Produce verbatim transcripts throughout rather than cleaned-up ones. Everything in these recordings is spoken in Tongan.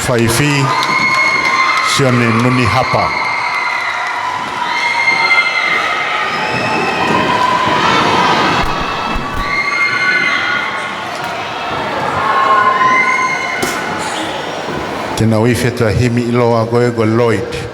Faifi Sione Nunihapa. Te nau ifi atu ʻa e himi ʻiloa ko ē ko Lloyd.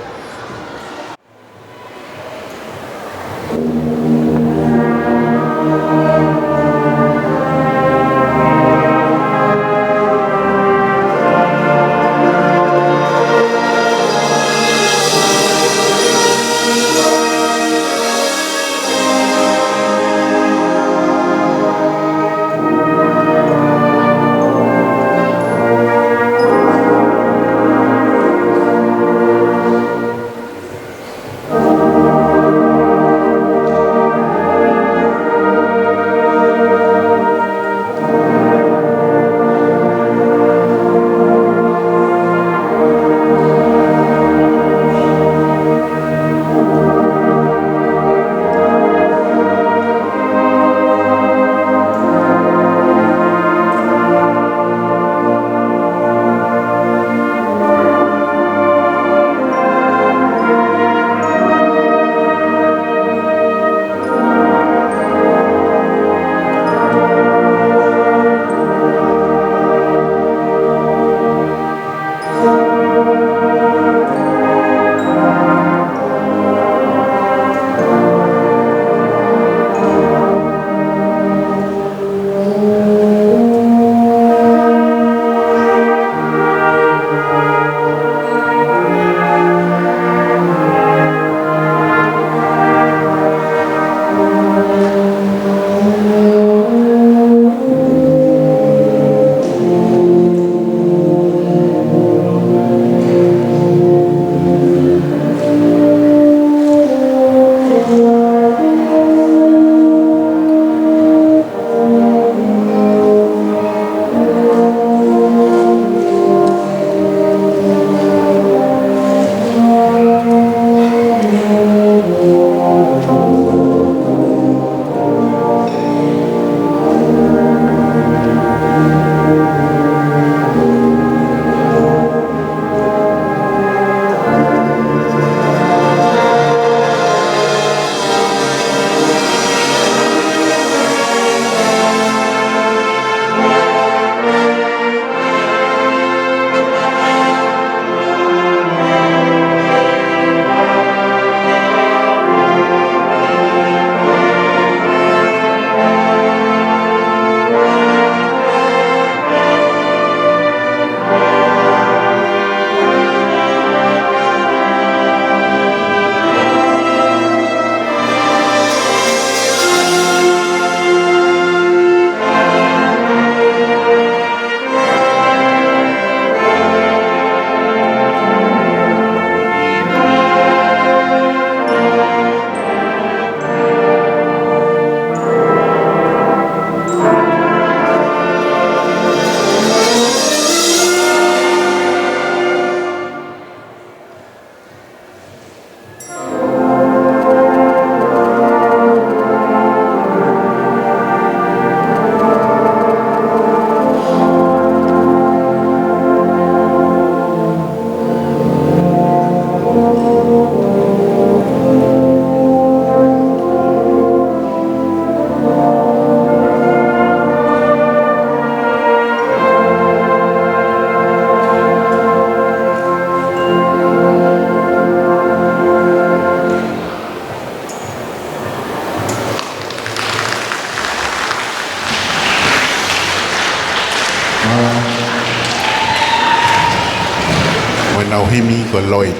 Mo ʻenau himi ko Lloyd.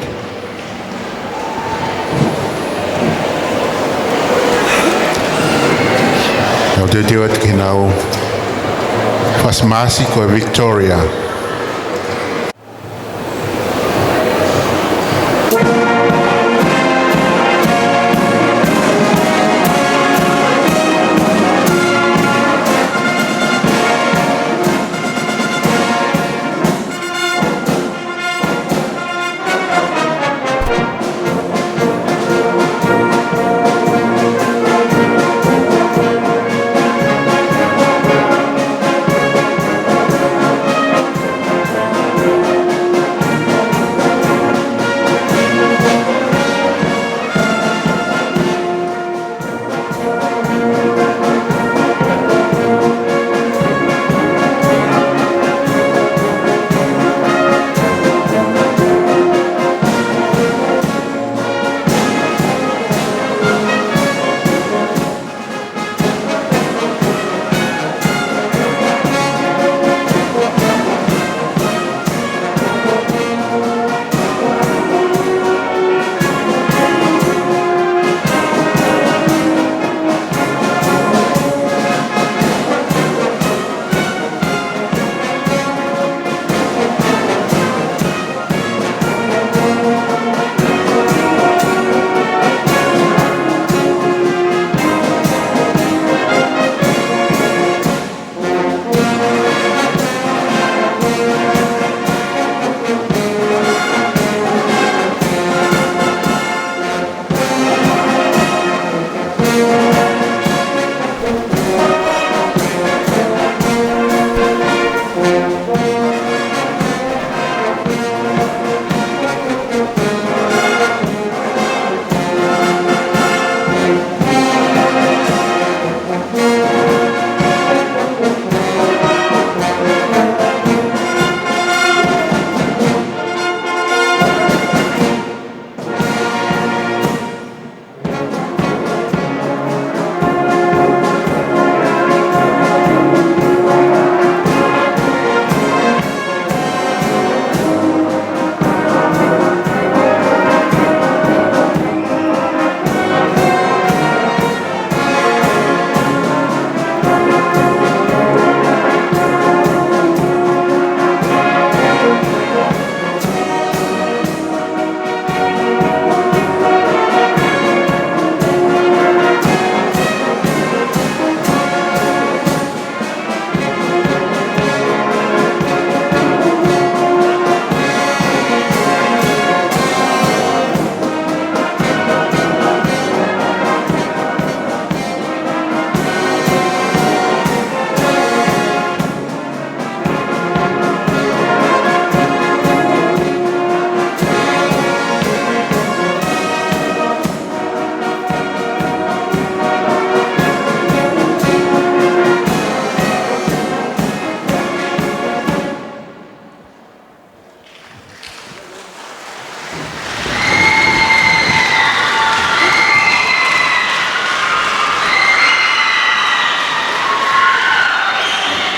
Tau teuteu atu ki heʻenau fasi māsi ko Victoria.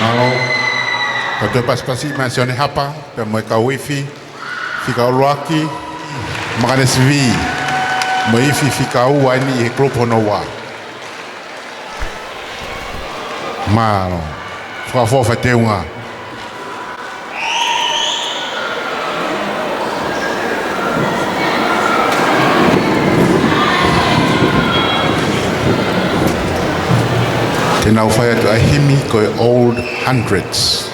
Mālō. Ka toe pasipasi mai Sione Hapa, pea mo e kau ifi, fika ʻuluaki, Makanesi V, mo e ifi fika ua eni ʻi he kulupu hono ua. Mālō. Fakaʻofoʻofa e teunga. Te nau fai atu ʻa e himi ko e Old Hundreds.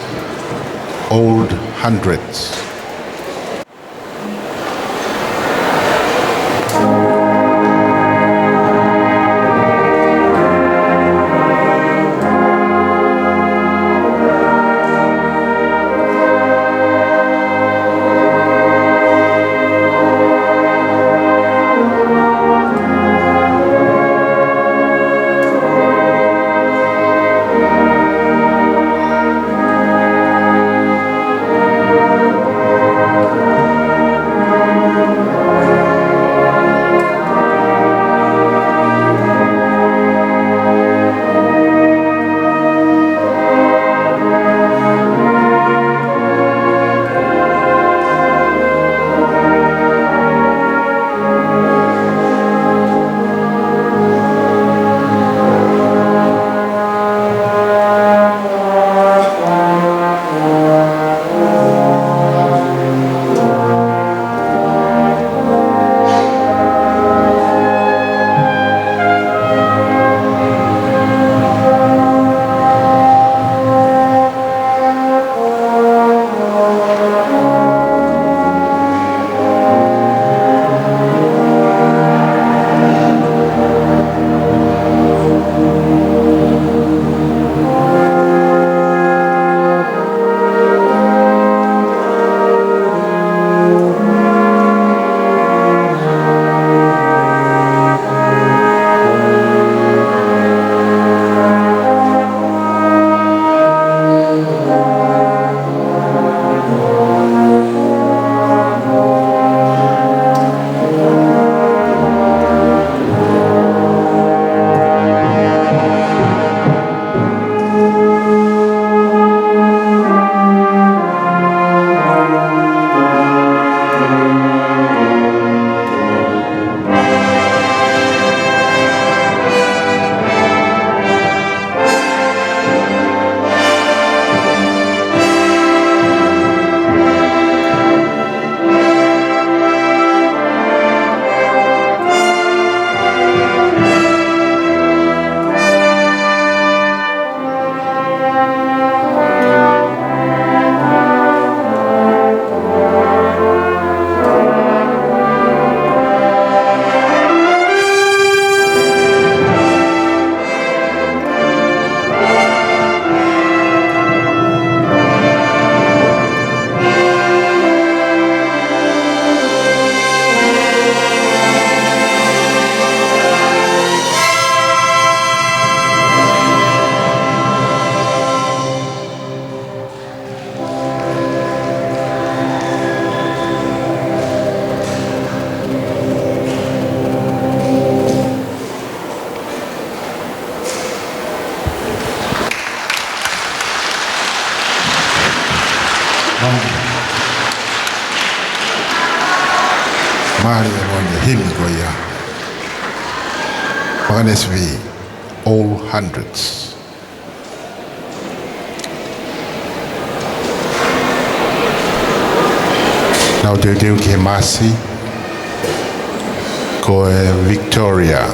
Old Hundreds. Mālie e moʻoni e himi ko ia. Makanesi V, Old Hundreds. Nau teuteu ki he masi, ko e Victoria.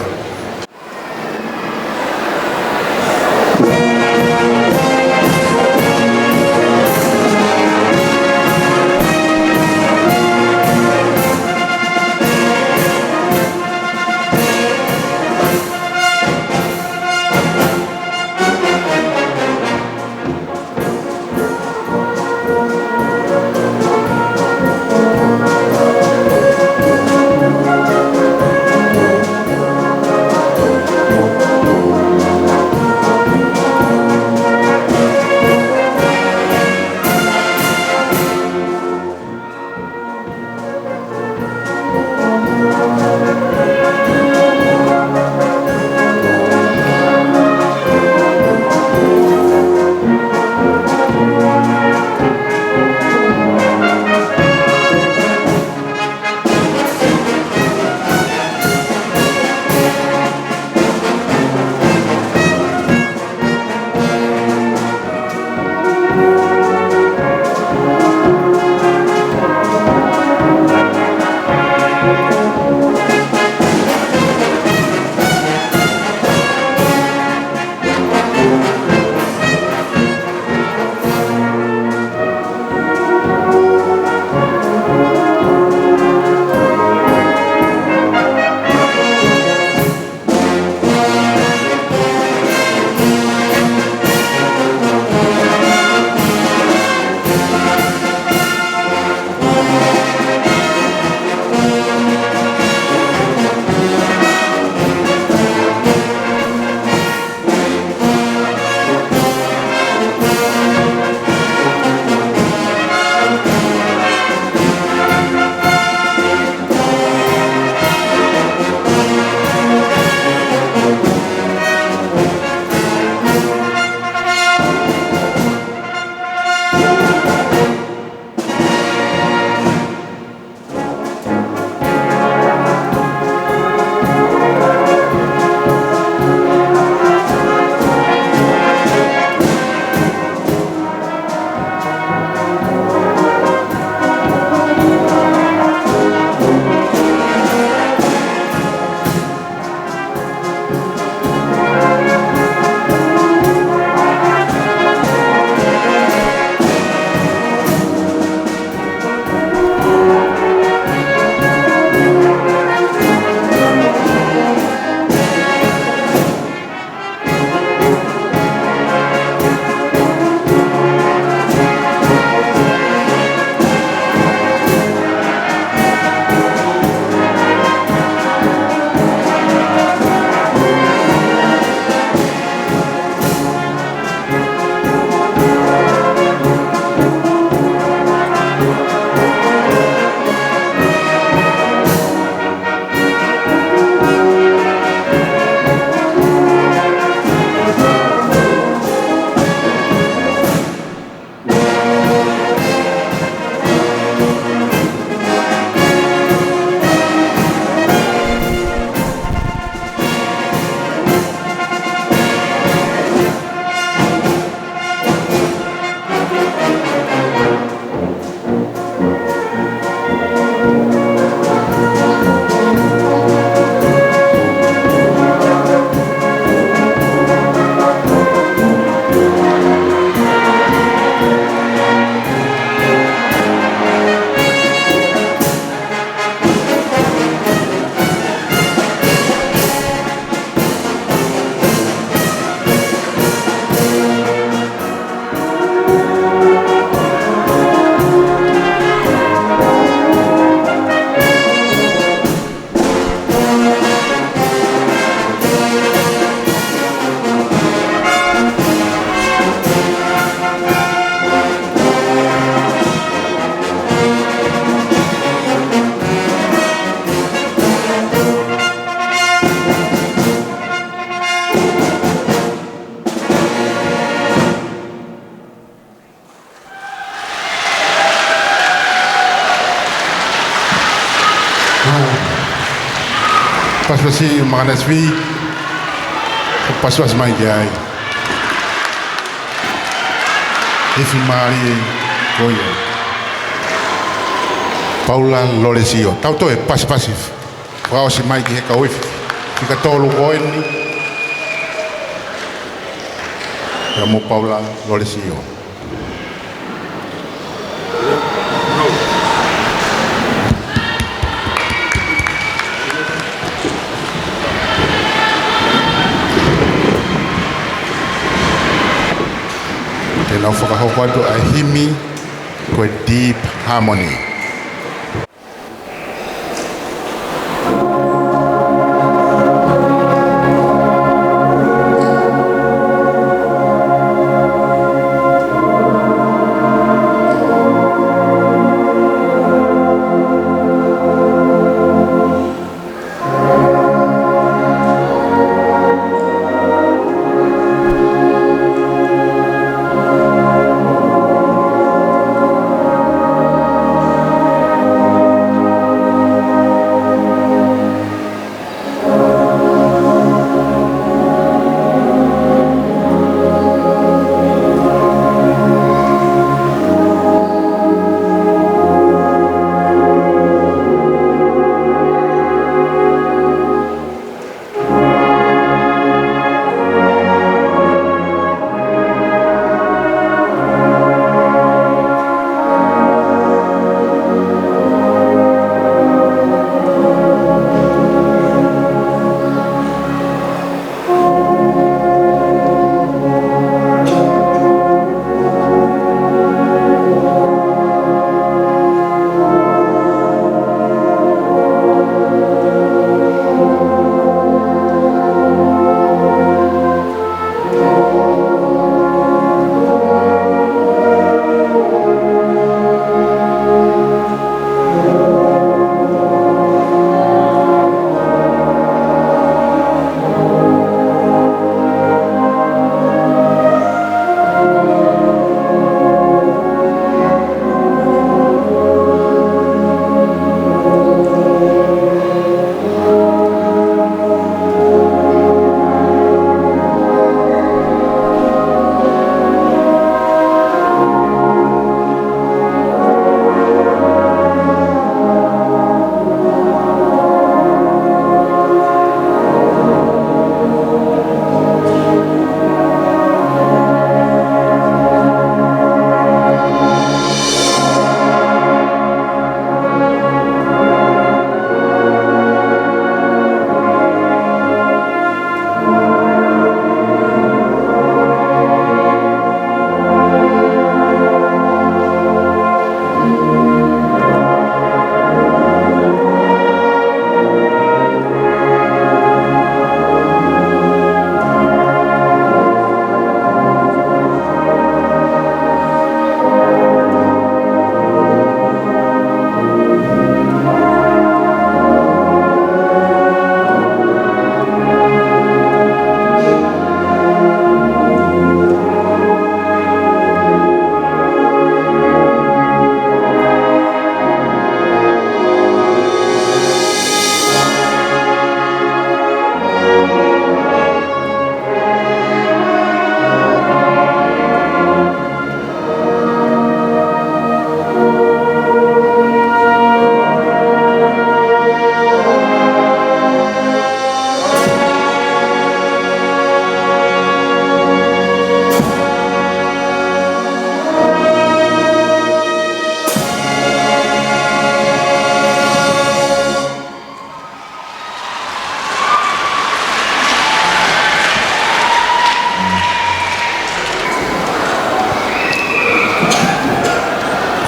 Pasipasi ʻo Makanasivi, ʻo pasipasi mai ki ai. Ifi mālie ko ia. Paula Lolesio. Tau toe pasipasi fakaʻosi mai ki he kau ifi. Fika tolu ko eni. Ia mo Paula Lolesio. Te nau fakahoko atu ʻa e himi ko e Deep Harmony.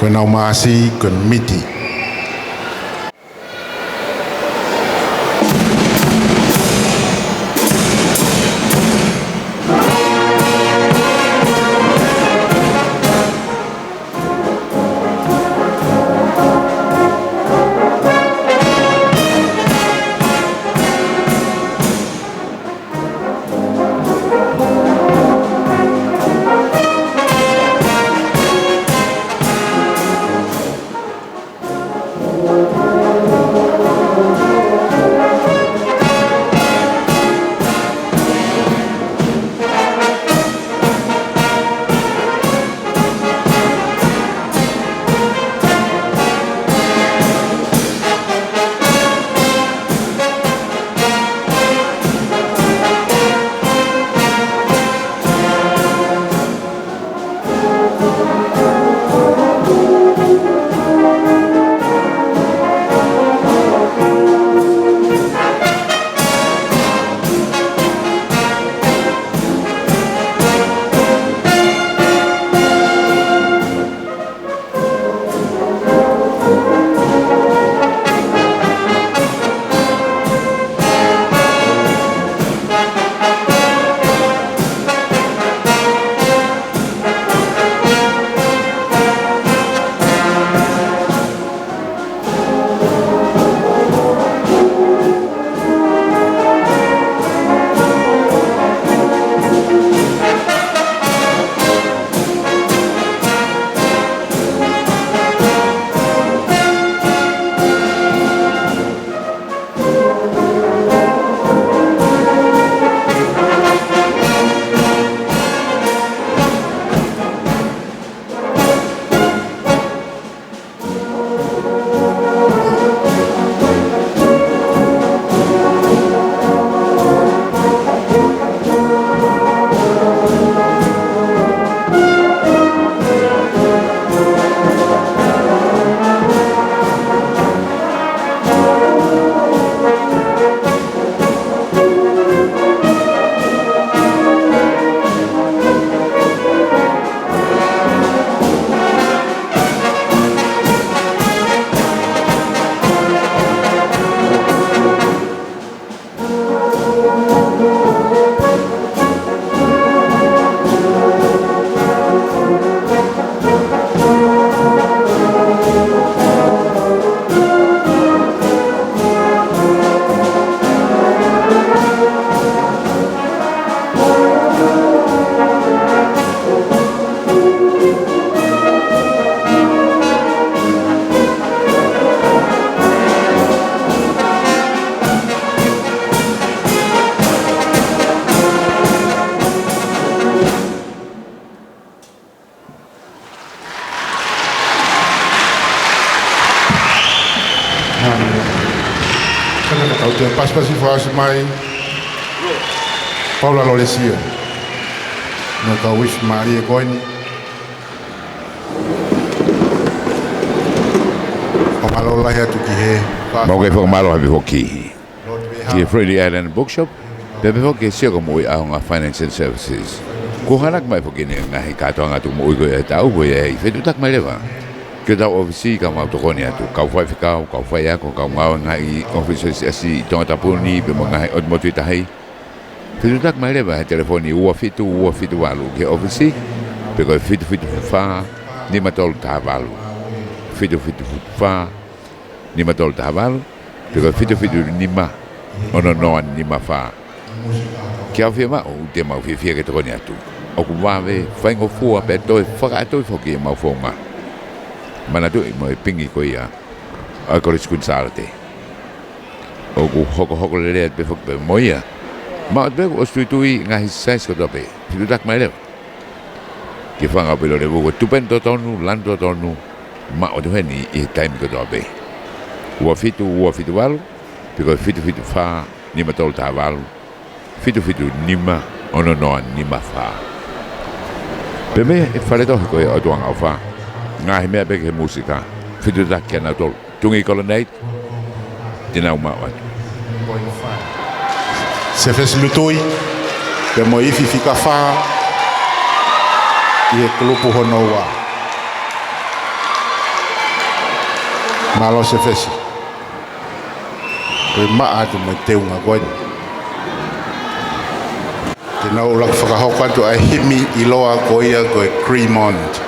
Ko ʻenau masi ko e miti. Pasipasi fakaʻosi mai, Paula Lolesio. Mo e kau ifi mālie ko eni. Fakamālō lahi atu ki he. Mau kei fakamālō atu foki ki he Friendly Island Bookshop, pea pehē foki ki he Sioko Moʻui ʻAonga Finance and Services. Kuo hanaki mai foki ʻene ngaahi kātoanga tuku moʻui ko ia ʻe taha, ko ia ʻi he fetuʻutaki mai leva ki hotau ʻōfisi ka mau tokoni atu, kau faifekau, kau faiako, kau ngāue ngaahi ʻōfisi siasi ʻi Tongatapu ni, pea mo e ngaahi ʻotu motu ʻi tahi. Fetuʻutaki mai leva he telefoni ua fitu ua fitu valu ki he ʻōfisi, pe ko e fitu fitu fā nima tolu taha valu. Fitu fitu fā nima tolu taha valu, pe ko e fitu fitu nima ono noa nima fā. Ke mau fiemaʻu, te mau fiefia ke tokoni atu. ʻOku vave, faingofua pea toe fakaʻatoi foki ʻemau founga. Manatuʻi mo e pingi ko ia ʻa e Kolisi Kuini Sālote. ʻOku hokohoko lelei atu pē foki pea mo ia. Maʻu atu pē ʻoku ʻosi tuitui ngaahi size kotoa pē. Fetuʻutaki mai leva ki he fanga ʻapi lōlevu ko e tupe totonu, lanu totonu, maʻu atu heni ʻi he taimi kotoa pē. Ua fitu ua fitu valu, pe ko e fitu fitu fā nima tolu taha valu, fitu fitu nima ono noa nima fā. Pea mei he fale tohi ko ia ʻo e ʻOtua ʻofa, ngaahi meʻa pē ki he mūsika, fetuʻutaki kia nautolu. Tungi Kolonei, te nau maʻu atu. Sefesi Lutui, pea mo Ifi Fika Fā, ʻi he kulupu hono ua. Mālō Sefesi. Ko e maʻa atu mo e teunga ko eni. Te nau ʻuluaki fakahoko atu ʻa e himi ʻiloa ko ia ko e Cremont.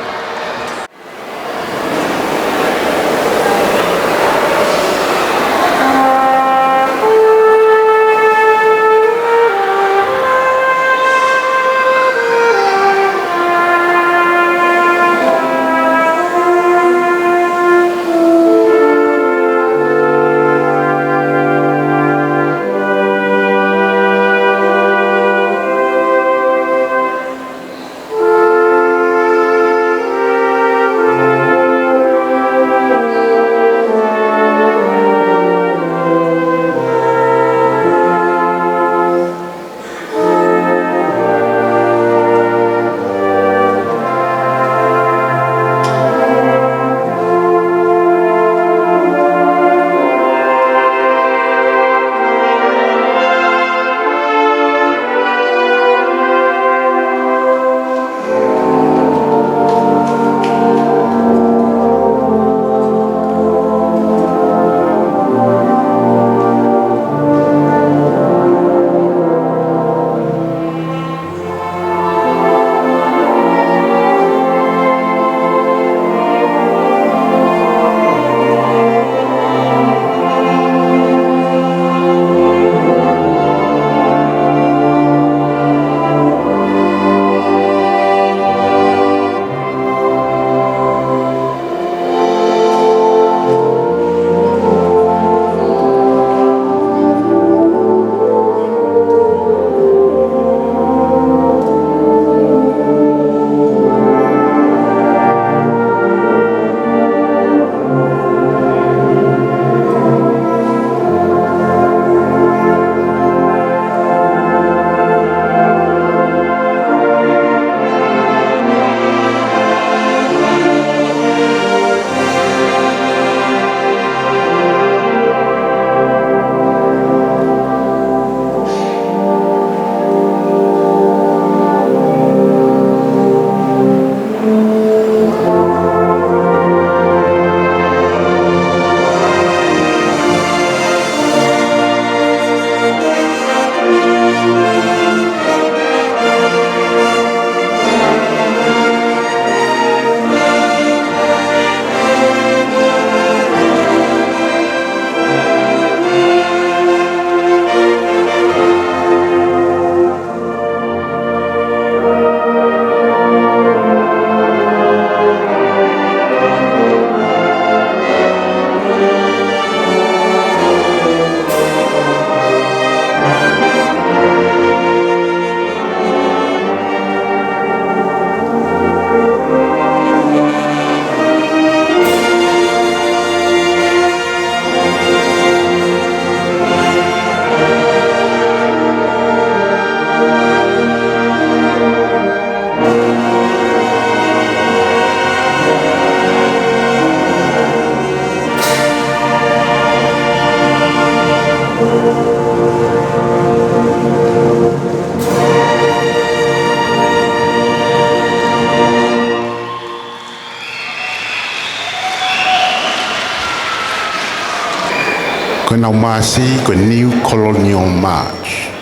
Siʻi ko e New Colonial March.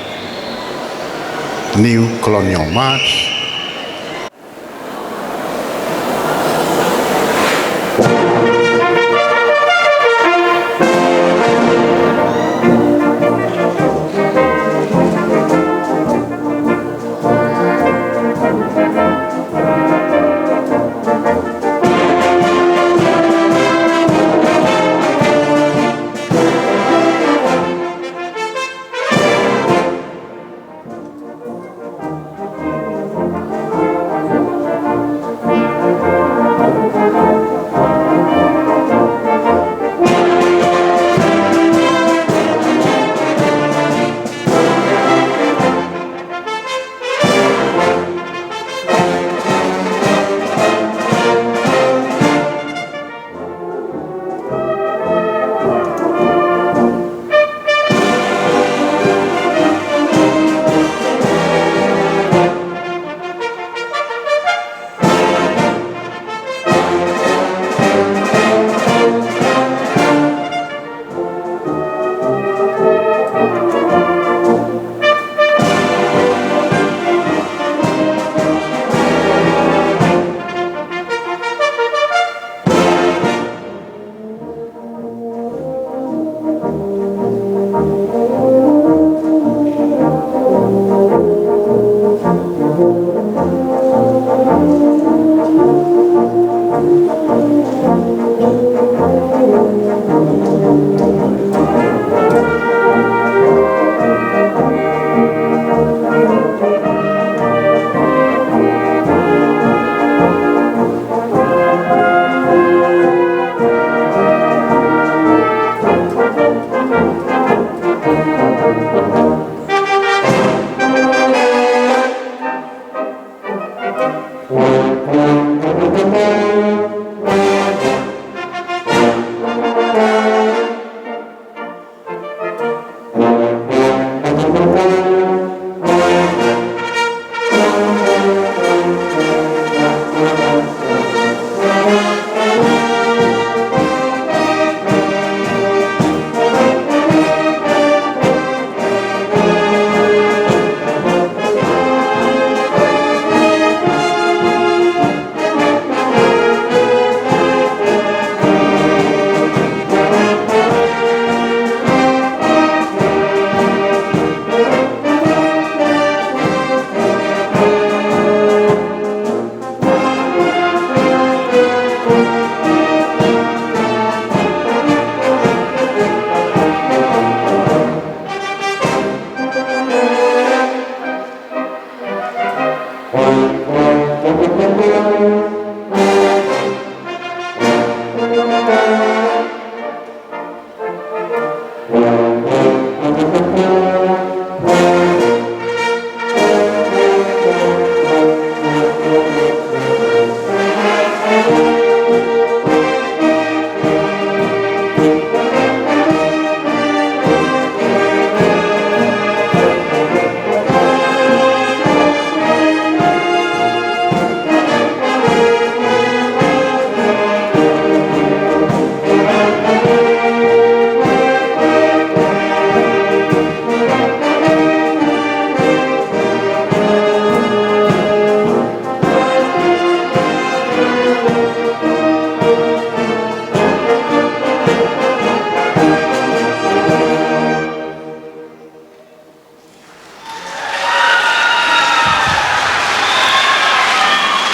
New Colonial March.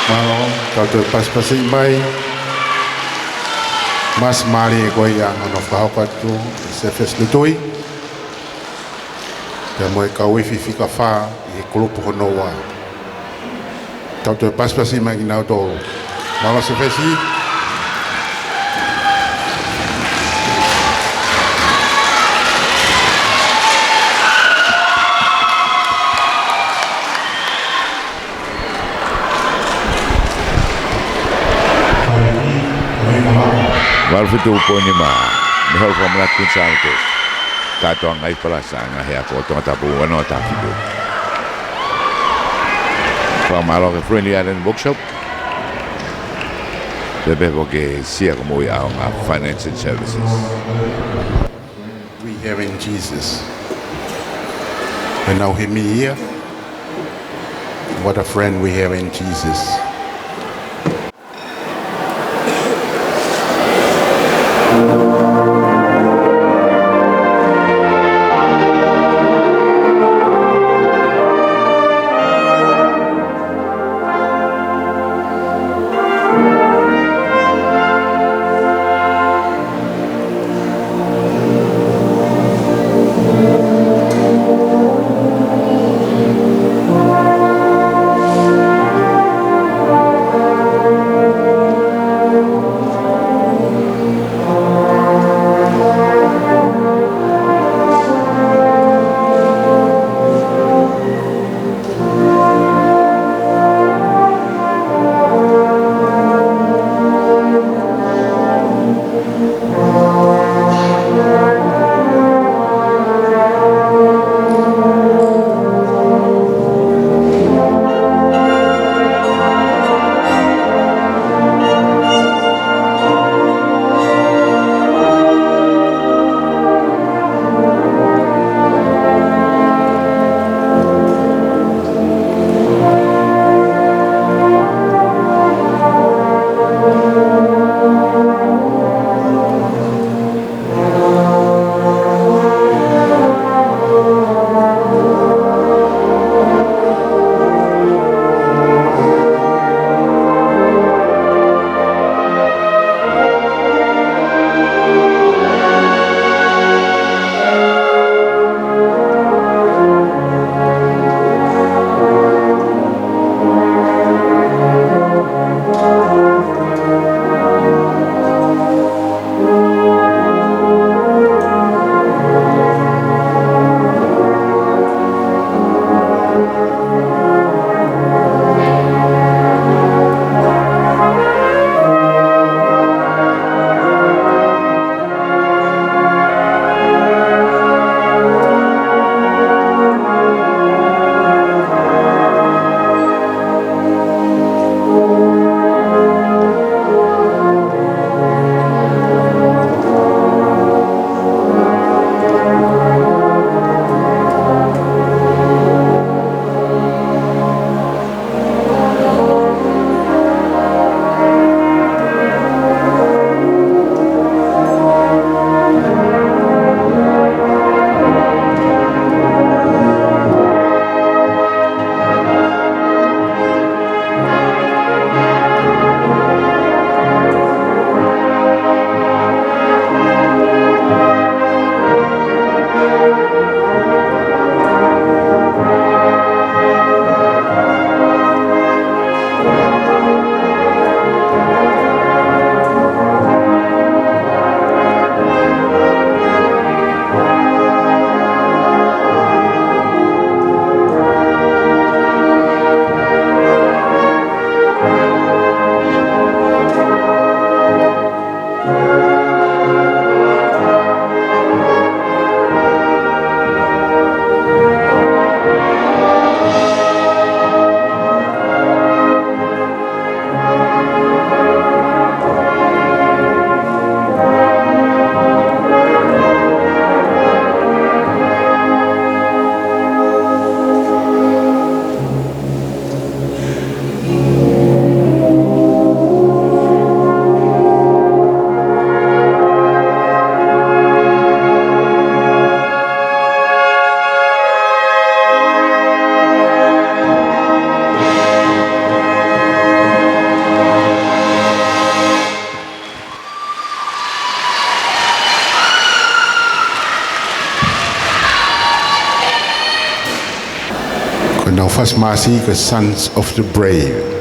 Mālō, tau toe pasipasi mai. Masi mālie ko ia hono fakahoko atu ʻe Sefesi Lutui pea mo e kau ifi fika fā ʻi he kulupu hono ua. Tau toe pasipasi mai kinautolu. Mālō Sefesi. Valu fitu poini nima, mei he Holo Fakamanatu Kuini Sālote. Kātoanga ʻi Palasa, ngaahi ako ʻo Tongatapu, ua noa taha fitu. Fakamālō ki he Friendly Island Workshop. Pea pehē foki ki he Sia Kuo Moʻui ʻAonga Finance and Services. Three Have in Jesus. And now hear me here. What a friend we have in Jesus. Ko ʻenau fasi māsi ko e Sons of the Brave.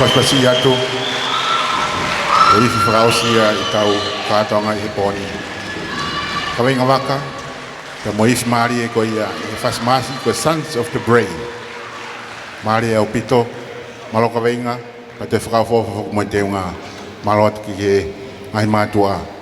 Fasi atu, ʻo ifi fakaʻosi ia ʻetau kātoanga ʻi he pō ni. Kaveinga vaka, pea mo e ifi mālie ko ia ʻi he fasi māsi ko e Sons of the Brave. Mālie ʻaupito, mālō kaveinga, pea toe fakaʻofoʻofa foki mo e teunga. Mālō atu ki he ngaahi mātuʻa.